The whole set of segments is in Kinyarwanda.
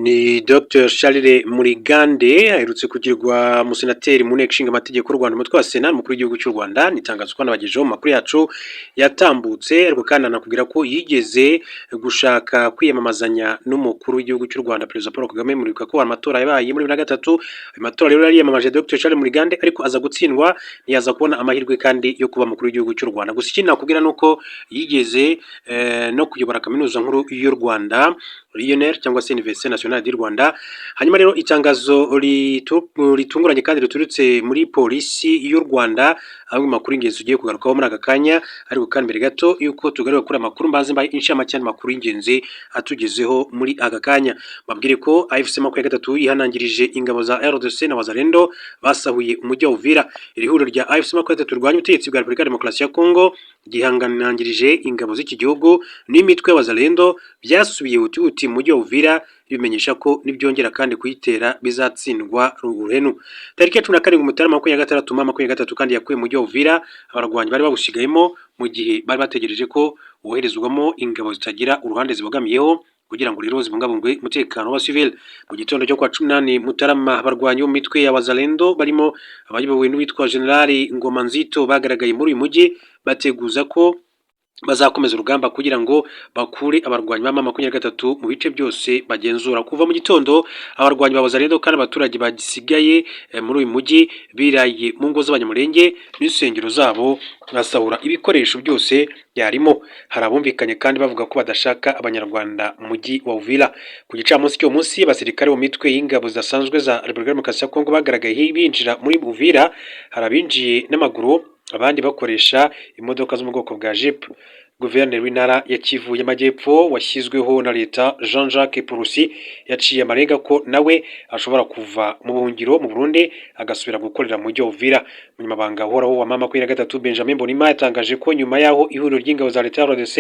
Ni Dr Charles Murigande, aherutse kugirwa umusenateri mu Nteko Ishinga Amategeko y'u Rwanda, umutwe wa Sena, umukuru w'igihugu cy'u Rwanda. Ni itangazo twanabagejejeho mu makuru yacu yatambutse, ariko kandi anakubwira ko yigeze gushaka kwiyamamazanya n'umukuru w'igihugu cy'u Rwanda, Perezida Paul Kagame. Muribuka ko amatora yabaye muri 2003. Ayo matora rero yariyamamaje Dr Charles Murigande, ariko aza gutsindwa, ntiyaza kubona amahirwe kandi yo kuba umukuru w'igihugu cy'u Rwanda. Gusa ikindi nakubwira ni uko yigeze no kuyobora Kaminuza Nkuru y'u Rwanda, UNR, cyangwa se Université Nationale du Rwanda. Hanyuma rero itangazo ritunguranye kandi riturutse muri Polisi y'u Rwanda, amwe mu makuru y'ingenzi tugiye kugarukaho muri aka kanya. Ariko kandi mbere gato yuko tugaruka kuri amakuru, mbanze mbaye inshamake y'amakuru y'ingenzi atugezeho muri aka kanya. Babwire ko AFC 23 yihanangirije ingabo za RDC na Wazalendo basahuye umujyi wa Uvira. Iri huriro rya AFC 23 rwanya ubutegetsi bwa Repubulika ya Demokarasi ya Kongo gihanganangirije ingabo z'iki gihugu n'imitwe y'Abazalendo byasubiye huti mu mujyi wa Uvira, bimenyesha ko nibyongera kandi kuyitera bizatsindwa uruhenu. Tariki ya 17 Mutarama 26, M23 kandi yakuye mu mujyi wa Uvira abarwanyi bari bawusigayemo, mu gihe bari bategereje ko woherezwamo ingabo zitagira uruhande zibogamiyeho kugira ngo rero zibungabungwe umutekano wa civil. Mu gitondo cyo kwa 18 Mutarama, abarwanyi bo mu mitwe ya Wazalendo barimo abayobowe n'uwitwa General Ngoma Nzito bagaragaye muri uyu mujyi, bateguza ko bazakomeza urugamba kugira ngo bakure abarwanyi ba M23 mu bice byose bagenzura. Kuva mu gitondo, abarwanyi ba Wazalendo kandi abaturage bagisigaye muri uyu mujyi biraye mu ngo z'Abanyamulenge n'insengero zabo, basahura ibikoresho byose byarimo. Hari abumvikanye kandi bavuga ko badashaka Abanyarwanda mu mujyi wa Uvira. Ku gicamunsi cy'uwo munsi, abasirikare mu mitwe y'ingabo zidasanzwe za Repubulika ya Demokarasi ya Kongo bagaragaye binjira muri Uvira. Hari abinjiye n'amaguru, abandi bakoresha imodoka zo mu bwoko bwa Jeep. Guverineri w'Intara ya Kivu y'Amajyepfo washyizweho na leta, Jean Jacques Purusi, yaciye amarenga ko nawe ashobora kuva mu buhungiro mu Burundi agasubira gukorera mu mujyi wa Uvira. Umunyamabanga uhoraho wa M23, Benjamin Mbonimpa, yatangaje ko nyuma y'aho ihuriro ry'ingabo za leta ya RDC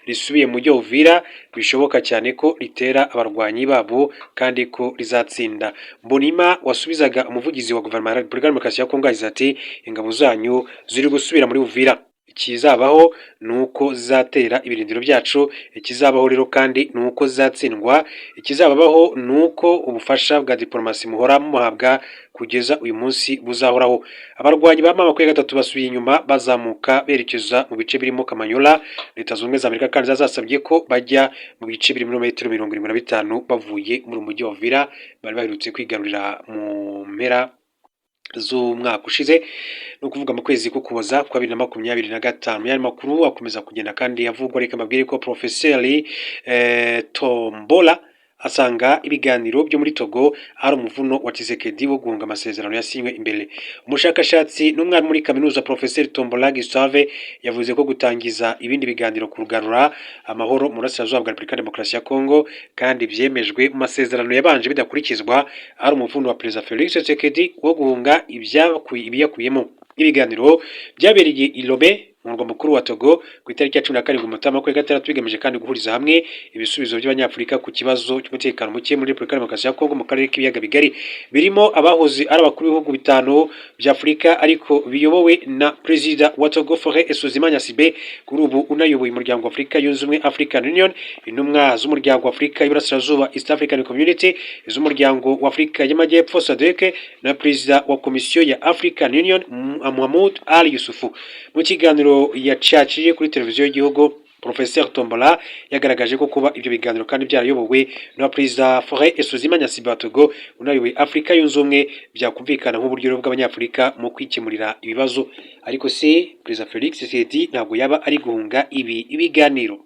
risubiye mu mujyi wa Uvira, bishoboka cyane ko ritera abarwanyi babo kandi ko rizatsinda. Mbonimpa wasubizaga umuvugizi wa guverinoma ya Repubulika ya Demokarasi ya Kongo yagize ati: "Ingabo zanyu ziri gusubira muri Uvira. Ikizabaho ni uko zizatera ibirindiro byacu. Ikizabaho rero kandi ni uko zizatsindwa. Ikizababaho ni uko ubufasha bwa diplomasi muhora muhabwa kugeza uyu munsi buzahoraho." Abarwanyi ba M23 basubiye inyuma, bazamuka berekeza mu bice birimo Kamanyola. Leta Zunze Ubumwe za Amerika kandi zasabye ko bajya mu bice biri metero 75 bavuye muri mujyi wa Uvira bari baherutse kwigarurira mu mpera z'umwaka ushize, ni ukuvuga mu kwezi k'Ukuboza kwa 2025. Yandi makuru akomeza kugenda kandi avugwa, reka mbabwire ko Profeseri Tombola asanga ibiganiro byo muri Togo ari umuvuno wa Tshisekedi wo guhunga amasezerano yasinywe imbere. Umushakashatsi n'umwarimu muri kaminuza, Profeseri Tombola Gustave, yavuze ko gutangiza ibindi biganiro kugarura amahoro mu burasirazuba bwa Repubulika ya Demokarasi ya Kongo kandi byemejwe mu masezerano yabanje bidakurikizwa ari umuvuno wa Perezida Felix Tshisekedi wo guhunga ibiyakuyemo. Ibiganiro byabereye i Lomé, mu murwa mukuru wa Togo, ku itariki ya 17 Mutarama 2026, bigamije kandi guhuriza hamwe ibisubizo by'Abanyafurika ku kibazo cy'umutekano muke muri Repubulika ya Demokarasi ya Kongo mu karere k'Ibiyaga Bigari, birimo abahoze ari abakuru b'ibihugu bitanu bya Afurika ariko biyobowe na Perezida wa Togo, Faure Essozimna Gnassingbé, kuri ubu unayoboye Umuryango wa Afurika Yunze Ubumwe, African Union, intumwa z'Umuryango wa Afurika y'Iburasirazuba, East African Community, iz'Umuryango wa Afurika y'Amajyepfo, SADC, na Perezida wa Komisiyo ya African Union, Mahmoud Ali Yusufu. Mu kiganiro yacaciye kuri televiziyo y'igihugu, Professeur Tombola yagaragaje ko kuba ibyo biganiro kandi byarayobowe na Perezida Faure Essozimna Gnassingbé wa Togo unayoboye Afurika Yunze Ubumwe byakumvikana nk'uburyo bw'Abanyafurika mu kwikemurira ibibazo. Ariko se Perezida Felix Tshisekedi ntabwo yaba ari guhunga ibi ibiganiro?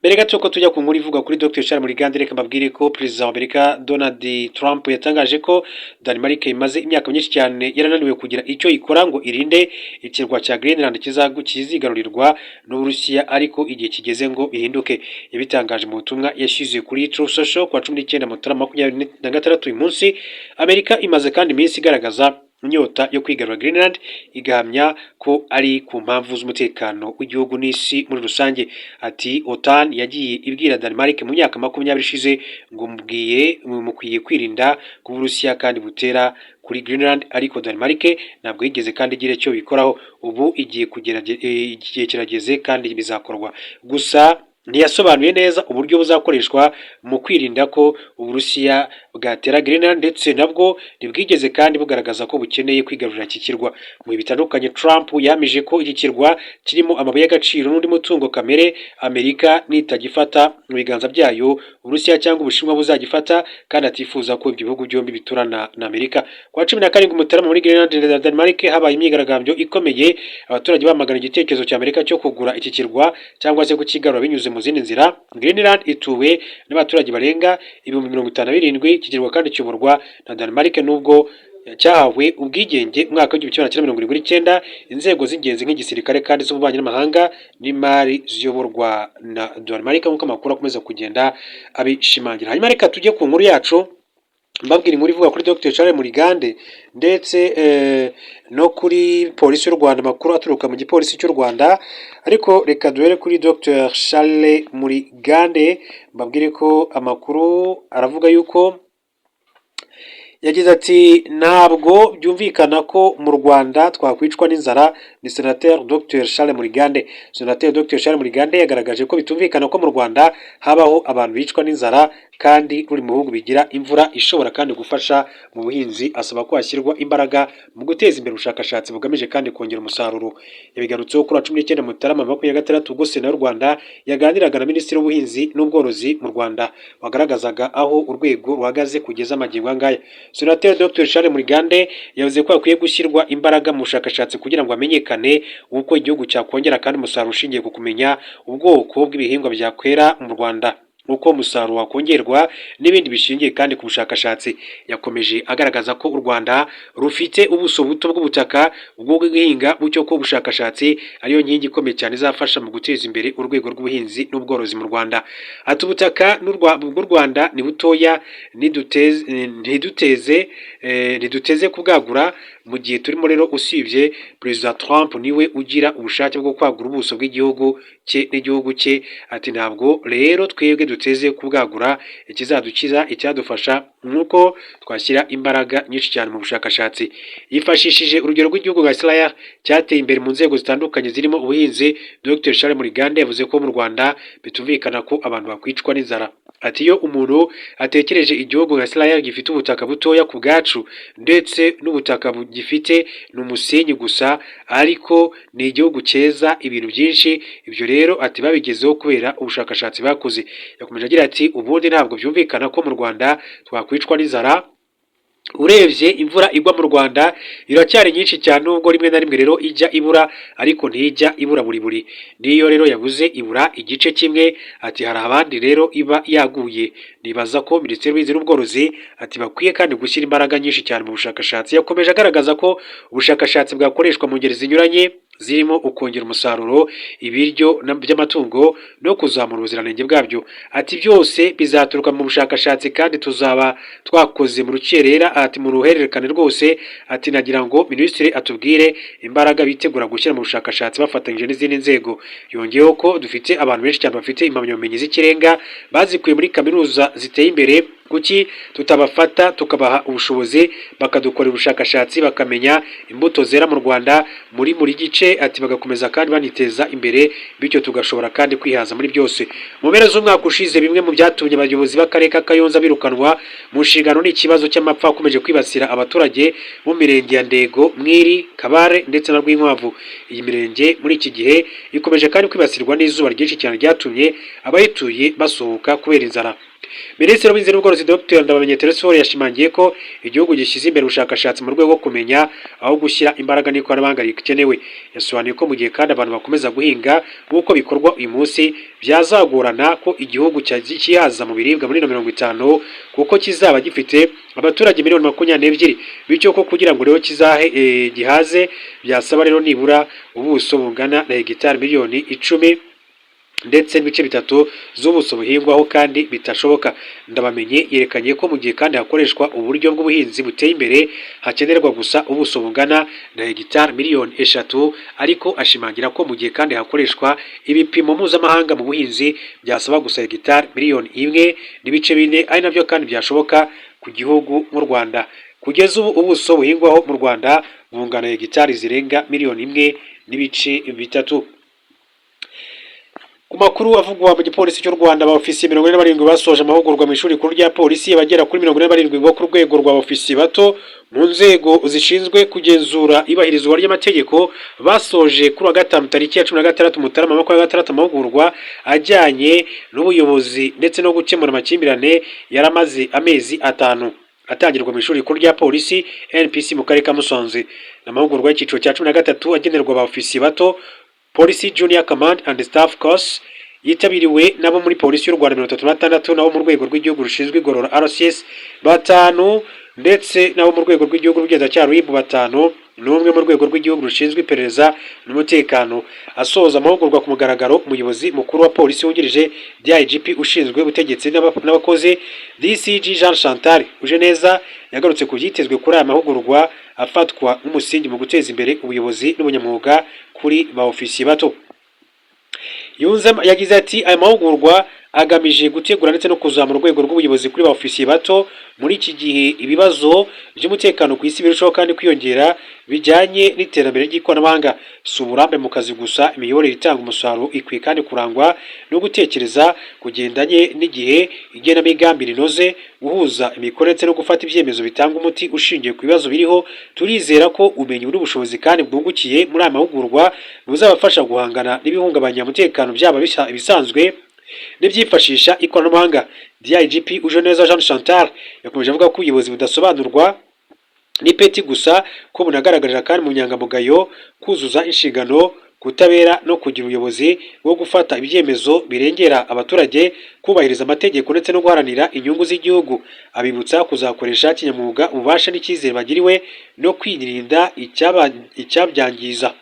Mbere gato ko tujya ku nkuru ivuga kuri Dr Charles Murigande, reka mbabwire ko Perezida wa Amerika Donald Trump yatangaje ko Denmark imaze imyaka myinshi cyane yarananiwe kugira icyo ikora ngo irinde ikirwa cya Greenland kizigarurirwa n'Uburusiya, ariko igihe kigeze ngo bihinduke. Yabitangaje mu butumwa yashyize kuri Truth Social kuwa 19 Mutarama 26 uyu munsi. Amerika imaze kandi iminsi igaragaza inyota yo kwigarura Greenland, igahamya ko ari ku mpamvu z'umutekano w'igihugu n'isi muri rusange. Ati: "OTAN yagiye ibwira Denmark mu myaka 20 ishize ngo mubwiye mukwiye kwirinda kuba Uburusiya kandi butera kuri Greenland, ariko Denmark ntabwo yigeze kandi igira icyo bikoraho. Ubu igihe kugera, igihe kirageze kandi bizakorwa." Gusa Ntiyasobanuye neza uburyo buzakoreshwa mu kwirinda ko Uburusiya bwatera Greenland, ndetse nabwo ntibwigeze kandi bugaragaza ko bukeneye kwigarurira iki kirwa. Mu bihe bitandukanye, Trump yahamije ko iki kirwa kirimo amabuye y'agaciro n'undi mutungo kamere, Amerika nitagifata mu biganza byayo, Uburusiya cyangwa Ubushinwa buzagifata, kandi atifuza ko ibyo bihugu byombi biturana na Amerika. Ku wa 17 Mutarama, muri Greenland na Denmark habaye imyigaragambyo ikomeye, abaturage bamagana igitekerezo cya Amerika cyo kugura iki kirwa cyangwa se kukigarura binyuze mu zindi nzira. Greenland ituwe n'abaturage barenga 57,000. Iki kirwa kandi kiyoborwa na Denmark nubwo cyahawe ubwigenge mu mwaka w'1979. Inzego z'ingenzi nk'igisirikare kandi z'ububanyi n'amahanga n'imari ziyoborwa na Denmark, nk'uko amakuru akomeza kugenda abishimangira. Hanyuma reka tujye ku nkuru yacu, mbabwira inkuru ivuga kuri Dr Charles Murigande ndetse no kuri polisi y'u Rwanda, amakuru aturuka mu gipolisi cy'u Rwanda. Ariko reka duhere kuri Dr Charles Murigande, mbabwire ko amakuru aravuga yuko yagize ati: "Ntabwo byumvikana ko mu Rwanda twakwicwa n'inzara." Ni Senateri Dr Charles Murigande. Senateri Dr Charles Murigande yagaragaje ko bitumvikana ko mu Rwanda habaho abantu bicwa n'inzara kandi ruri mu bihugu bigira imvura ishobora kandi gufasha mu buhinzi, asaba ko hashyirwa imbaraga mu guteza imbere ubushakashatsi bugamije kandi kongera umusaruro. Yabigarutseho kuri wa 19 Mutarama 26, ubwo Sena y'u Rwanda yaganiraga na Minisitiri w'Ubuhinzi n'Ubworozi mu Rwanda, wagaragazaga aho urwego ruhagaze kugeza amagingo aya ngaya. Senateri Dr Charles Murigande yavuze ko hakwiye gushyirwa imbaraga mu bushakashatsi kugira ngo hamenyekane uko igihugu cyakongera kandi umusaruro ushingiye ku kumenya ubwoko bw'ibihingwa byakwera mu Rwanda, uko umusaruro wakongerwa n'ibindi bishingiye kandi ku bushakashatsi. Yakomeje agaragaza ko u Rwanda rufite ubuso buto bw'ubutaka bwo guhinga, bityo ko ubushakashatsi ariyo nkingi ikomeye cyane izafasha mu guteza imbere urwego rw'ubuhinzi n'ubworozi mu Rwanda. Ati: "Ubutaka bw'u Rwanda ni butoya, ntiduteze kubwagura mu gihe turimo rero. Usibye Perezida Trump niwe ugira ubushake bwo kwagura ubuso bw'igihugu cye n'igihugu cye." Ati: "Ntabwo rero twebwe duteze kubwagura. Ikizadukiza, icyadufasha, ni uko twashyira imbaraga nyinshi cyane mu bushakashatsi." Yifashishije urugero rw'igihugu nka Israel cyateye imbere mu nzego zitandukanye zirimo ubuhinzi. Dr Charles Murigande yavuze ko mu Rwanda bitumvikana ko abantu bakwicwa n'inzara. Ati: "Iyo umuntu atekereje igihugu nka Israel gifite ubutaka butoya ku bwacu, ndetse n'ubutaka gifite ni umusenyi gusa, ariko ni igihugu cyeza ibintu byinshi." Ibyo rero, ati, babigezeho kubera ubushakashatsi bakoze. Yakomeje agira ati: "Ubundi ntabwo byumvikana ko mu Rwanda twakwicwa n'inzara. Urebye imvura igwa mu Rwanda iracyari nyinshi cyane, nubwo rimwe na rimwe rero ijya ibura, ariko ntijya ibura buri buri. Niyo rero yabuze, ibura igice kimwe." Ati: "Hari abandi rero iba yaguye." Nibaza ko Minisiteri y'Ubuhinzi n'Ubworozi, ati, bakwiye kandi gushyira imbaraga nyinshi cyane mu bushakashatsi. Yakomeje agaragaza ko ubushakashatsi bwakoreshwa mu ngeri zinyuranye zirimo ukongera umusaruro, ibiryo by'amatungo no kuzamura ubuziranenge bwabyo. Ati: "Byose bizaturuka mu bushakashatsi kandi tuzaba twakoze mu rukerera." Ati: "Mu ruhererekane rwose." Ati: "Nagira ngo minisitiri atubwire imbaraga bitegura gushyira mu bushakashatsi bafatanyije n'izindi nzego." Yongeyeho ko dufite abantu benshi cyane bafite impamyabumenyi z'ikirenga bazikuye muri kaminuza ziteye imbere, kuki tutabafata tukabaha ubushobozi bakadukorera ubushakashatsi, bakamenya imbuto zera mu Rwanda muri buri gice? Ati: "Bagakomeza kandi baniteza imbere, bityo tugashobora kandi kwihaza muri byose." Mu mpera z'umwaka ushize, bimwe mu byatumye abayobozi b'akarere ka Kayonza birukanwa mu nshingano ni ikibazo cy'amapfa akomeje kwibasira abaturage mu mirenge ya Ndego, Mwiri, Kabare ndetse na Rwinkwavu. Iyi mirenge muri iki gihe ikomeje kandi kwibasirwa n'izuba ryinshi cyane ryatumye abayituye basuhuka kubera inzara. Minisitiri w'Ubuhinzi n'Ubworozi, Dr Ndabamenye Telesphore, yashimangiye ko igihugu gishyize imbere ubushakashatsi mu rwego rwo kumenya aho gushyira imbaraga n'ikoranabuhanga rikenewe. Yasobanuye ko mu gihe kandi abantu bakomeza guhinga nk'uko bikorwa uyu munsi, byazagorana ko igihugu cyihaza mu biribwa muri 50, kuko kizaba gifite abaturage miliyoni 22, bityo ko kugira ngo rero kizahe gihaze byasaba rero nibura ubuso bungana na hegitari miliyoni 10 ndetse n'ibice bitatu z'ubuso buhingwaho, kandi bitashoboka. Ndabamenye yerekanye ko mu gihe kandi hakoreshwa uburyo bw'ubuhinzi buteye imbere, hakenerwa gusa ubuso bungana na hegitari miliyoni 3, ariko ashimangira ko mu gihe kandi hakoreshwa ibipimo mpuzamahanga mu buhinzi, byasaba gusa hegitari miliyoni 1.4, ari nabyo kandi byashoboka ku gihugu nk'u Rwanda. Kugeza ubu, ubuso buhingwaho mu Rwanda bungana hegitari zirenga miliyoni 1.3. Ku makuru avugwa mu gipolisi cy'u Rwanda, ba ofisiye 47 basoje amahugurwa mu ishuri rikuru rya polisi, abagera kuri 47 bo ku rwego rwa ofisiye bato mu nzego zishinzwe kugenzura iyubahirizwa ry'amategeko basoje kuri wa gatanu tariki ya 16 Mutarama 2026 amahugurwa ajyanye n'ubuyobozi ndetse no gukemura amakimbirane yaramaze amezi 5 atangirwa mu ishuri rikuru rya polisi NPC mu karere ka Musanze. Ni amahugurwa y'icyiciro cya 13 agenerwa ba ofisiye bato, Police Junior Command and Staff Course, yitabiriwe n'abo muri polisi y'u Rwanda 36, nabo mu rwego rw'igihugu rushinzwe igorora RCS batanu, ndetse n'abo mu rwego rw'igihugu rw'ubugenzacyaha RIB batanu, n'umwe mu rwego rw'igihugu rushinzwe iperereza n'umutekano. Asoza amahugurwa ku mugaragaro, umuyobozi mukuru wa polisi wungirije DIGP ushinzwe ubutegetsi n'abakozi, DCG Jean Chantal Ujeneza, yagarutse ku byitezwe kuri aya mahugurwa afatwa nk'umusingi mu guteza imbere ubuyobozi n'ubunyamwuga kuri ba ofisiye bato. Yunzemo yagize ati: "Aya mahugurwa agamije gutegura ndetse no kuzamura urwego rw'ubuyobozi kuri ba ofisiye bato muri iki gihe ibibazo by'umutekano ku isi birushaho kandi kwiyongera bijyanye n'iterambere ry'ikoranabuhanga. Si uburambe mu kazi gusa, imiyoborere itanga umusaruro ikwiye kandi kurangwa no gutekereza kugendanye n'igihe, igenamigambi rinoze, guhuza imikorere ndetse no gufata ibyemezo bitanga umuti ushingiye ku bibazo biriho. Turizera ko ubumenyi n'ubushobozi kandi bwungukiye muri aya mahugurwa buzabafasha guhangana n'ibihungabanya umutekano, byaba ibisanzwe n'ibyifashisha ikoranabuhanga." DIGP Ujeneza Jean Chantal yakomeje avuga ko ubuyobozi budasobanurwa n'ipeti gusa, ko bunagaragarira kandi mu nyangamugayo, kuzuza inshingano, kutabera no kugira ubuyobozi bwo gufata ibyemezo birengera abaturage, kubahiriza amategeko ndetse no guharanira inyungu z'igihugu. Abibutsa kuzakoresha kinyamwuga ububasha n'icyizere bagiriwe no kwirinda icyabyangiza.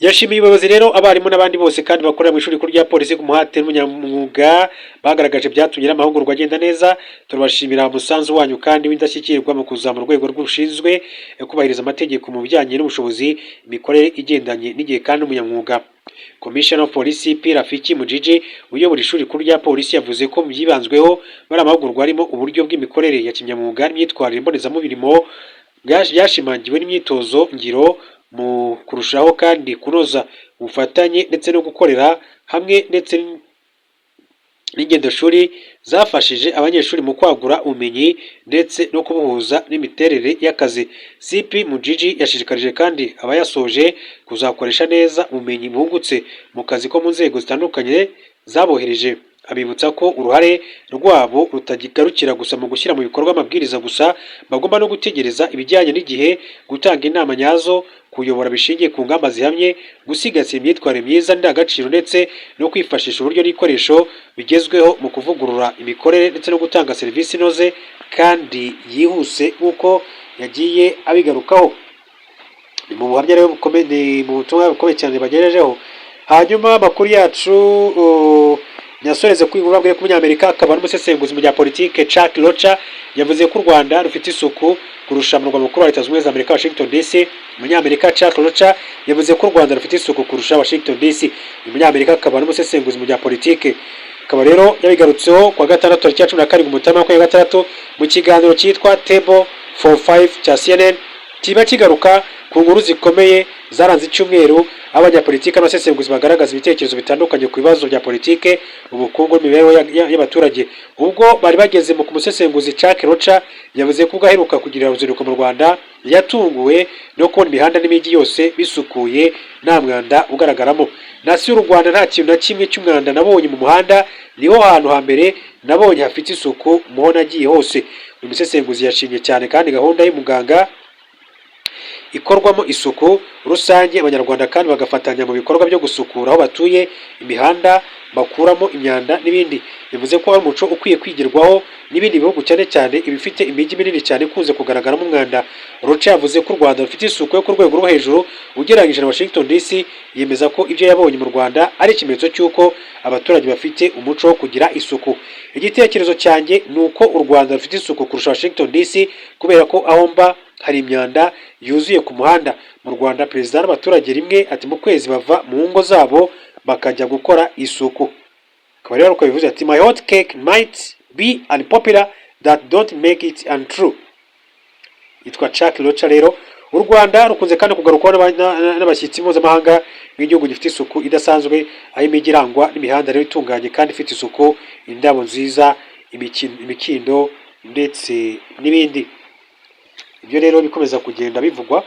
Yashimiye ubuyobozi rero, abarimu n'abandi bose kandi bakorera mu ishuri rikuru rya polisi ku muhate n'umunyamwuga bagaragaje byatumye amahugurwa agenda neza. "Turabashimira umusanzu wanyu kandi w'indashyikirwa mu kuzamura urwego rw'ushinzwe kubahiriza amategeko mu bijyanye n'ubushobozi, imikorere igendanye n'igihe kandi n'umunyamwuga." Commissioner of Police CP Rafiki Mujiji uyobora ishuri rikuru rya polisi yavuze ko mu byibanzweho muri amahugurwa harimo uburyo bw'imikorere ya kinyamwuga n'imyitwarire mbonezamurimo, byashimangiwe n'imyitozo ngiro mu kurushaho kandi kunoza ubufatanye ndetse no gukorera hamwe, ndetse n'ingendoshuri zafashije abanyeshuri mu kwagura ubumenyi ndetse no kubuhuza n'imiterere y'akazi. CP Mujiji yashishikarije kandi abayasoje kuzakoresha neza ubumenyi bungutse mu kazi ko mu nzego zitandukanye zabohereje, abibutsa ko uruhare rwabo rutagarukira gusa mu gushyira mu bikorwa amabwiriza gusa, bagomba no gutegereza ibijyanye n'igihe, gutanga inama nyazo, kuyobora bishingiye ku ngamba zihamye, gusigasira imyitwarire myiza n'indangagaciro, ndetse no kwifashisha uburyo n'ibikoresho bigezweho mu kuvugurura imikorere ndetse no gutanga serivisi inoze kandi yihuse, nk'uko yagiye abigarukaho. Ni mu buhamya rero bukomeye, ni mu butumwa bukomeye cyane bagejejeho. Hanyuma amakuru yacu nyasoreze kuri inkuru ko umunyamerika akaba n'umusesenguzi mu bya politike Chuck Rocha yavuze ko u Rwanda rufite isuku kurusha murwa mukuru wa Leta Zunze Ubumwe za Amerika, Washington DC. Umunyamerika Chuck Rocha yavuze ko u Rwanda rufite isuku kurusha Washington DC. Uyu munyamerika akaba n'umusesenguzi mu bya politike akaba rero yabigarutseho kuwa gatandatu tariki ya 17 Mutarama 2026 mu kiganiro cyitwa Table for Five cya CNN, kiba kigaruka ku nkuru zikomeye zaranze icyumweru, aho abanyapolitiki n'abasesenguzi bagaragaza ibitekerezo bitandukanye ku bibazo bya politike, ubukungu n'imibereho y'abaturage. Ubwo bari bageze mu kumusesenguzi, Chuck Rocha yavuze ko ubwo aheruka kugirira uruzinduko mu Rwanda yatunguwe no kubona imihanda n'imijyi yose bisukuye, nta mwanda ugaragaramo. "Nasuye u Rwanda, nta kintu na kimwe cy'umwanda nabonye mu muhanda. Niho hantu hambere nabonye hafite isuku muho nagiye hose." Uyu musesenguzi yashimye cyane kandi gahunda y'umuganda ikorwamo isuku rusange, abanyarwanda kandi bagafatanya mu bikorwa byo gusukura aho batuye, imihanda bakuramo imyanda n'ibindi. Bivuze ko ari umuco ukwiye kwigirwaho n'ibindi bihugu, cyane cyane ibifite imijyi minini cyane ikunze kugaragaramo umwanda. Rocha yavuze ko u Rwanda rufite isuku yo ku rwego rwo hejuru ugereranyije na Washington DC, yemeza ko ibyo yabonye mu Rwanda ari ikimenyetso cy'uko abaturage bafite umuco wo kugira isuku. "Igitekerezo cyanjye ni uko u Rwanda rufite isuku kurusha Washington DC, kubera ko aho mba hari imyanda yuzuye ku muhanda. Mu Rwanda, perezida n'abaturage rimwe ati mu kwezi bava mu ngo zabo bakajya gukora isuku." Akaba rero uko bivuze, ati: "My hot take might be unpopular, that don't make it untrue." Yitwa Chuck Rocha rero, U Rwanda rukunze kandi kugarukwaho n'abashyitsi mpuzamahanga nk'igihugu gifite isuku idasanzwe, aho imijyi irangwa n'imihanda rero itunganye kandi ifite isuku, indabo nziza, imikindo ndetse n'ibindi. Ibyo rero bikomeza kugenda bivugwa.